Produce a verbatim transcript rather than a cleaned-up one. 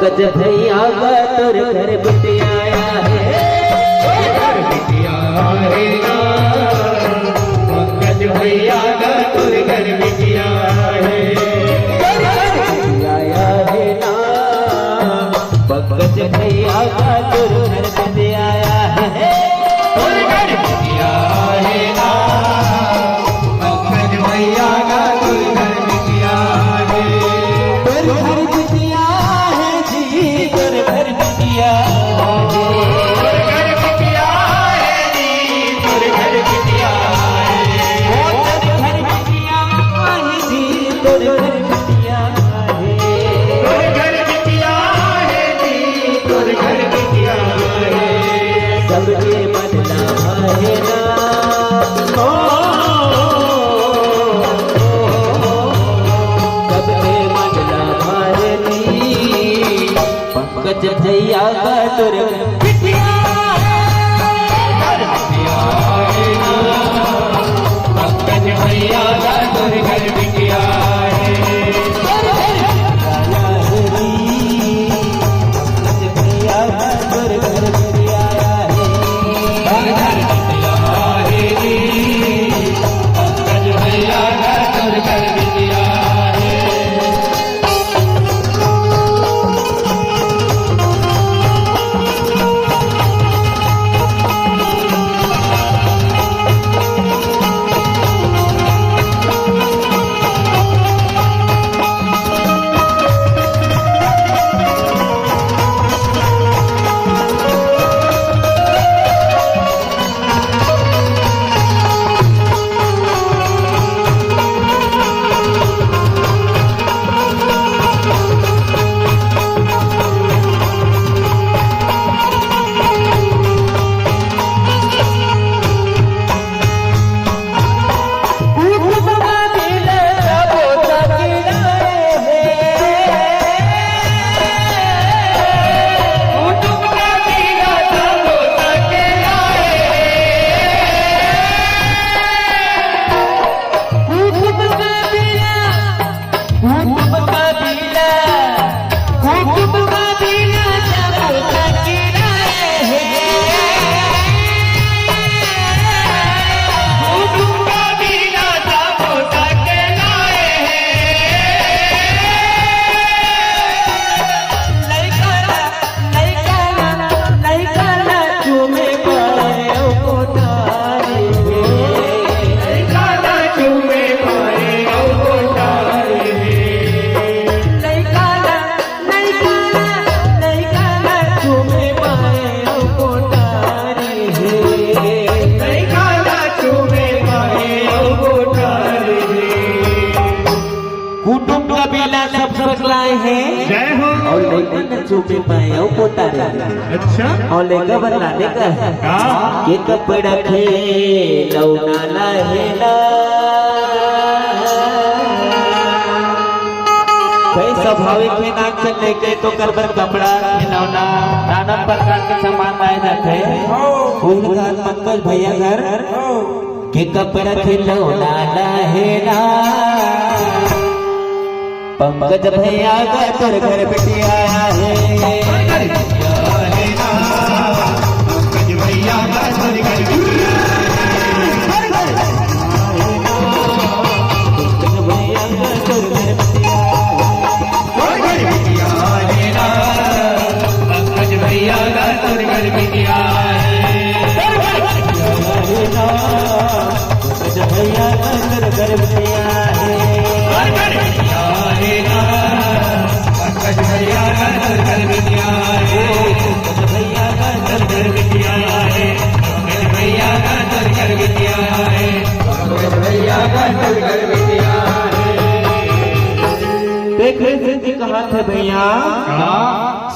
पंकज भैया का तोर घर बिटिया आया है। घर बिटिया आया है ना, पंकज भैया का तोर घर बिटिया आया है। घर बिटिया आया है ना, पंकज भैया का तोर घर बिटिया आया है। तोर घर बिटिया आया है ना, पंकज भैया का तोर घर बिटिया आया है। तोर घर बिटिया आया है जी, तोर घर बिटिया आया है। तोर घर बिटिया आया है जी, तोर घर बिटिया आया है। ओ तोर घर बिटिया आया है जी, तोर घर बिटिया आया है। तोर घर बिटिया आया है जी, तोर घर बिटिया आया है। सबके मन ला भाए ना। ओ, सबके मन ला भाए जी। पंकज भैया का तोर घर बिटिया है। पंकज भैया का तोर घर बिटिया है। पंकज भैया का तोर घर बिटिया है। घर बिटिया है। पंकज भैया का तोर घर बिटिया है। कुटुंब कबीला सब सकलाए हे। जय हो। अउ लइका न चूमे पाए अउ पोता रे। अच्छा। अउ लइका बर लाने का हे। का? के कपड़ा खिलौना लाहे ना। कई स्वाभाविक हे, नान चल लइका तो कर बर कपड़ा खिलौना नाना प्रकार के सामान लाए जाथे। हो। उही घर पंकज भैया घर। हो। के कपड़ा खिलौना लाहे ना। पंकज भैया का तोर घर बिटिया आया हे। पंकज भैया का तोर घर बिटिया आया हे। पंकज भैया का तोर घर बिटिया आया हे। पंकज भैया का तोर घर बिटिया आया हे। पंकज भैया का तोर घर बिटिया आया हे। पंकज भैया का तोर घर बिटिया आया हे। पंकज भैया का तोर घर बिटिया आया हे। पंकज भैया का तोर घर बिटिया आया हे। पंकज भैया का तोर घर बिटिया आया हे। देख रहे थे कि कहा थे भैया। हाँ।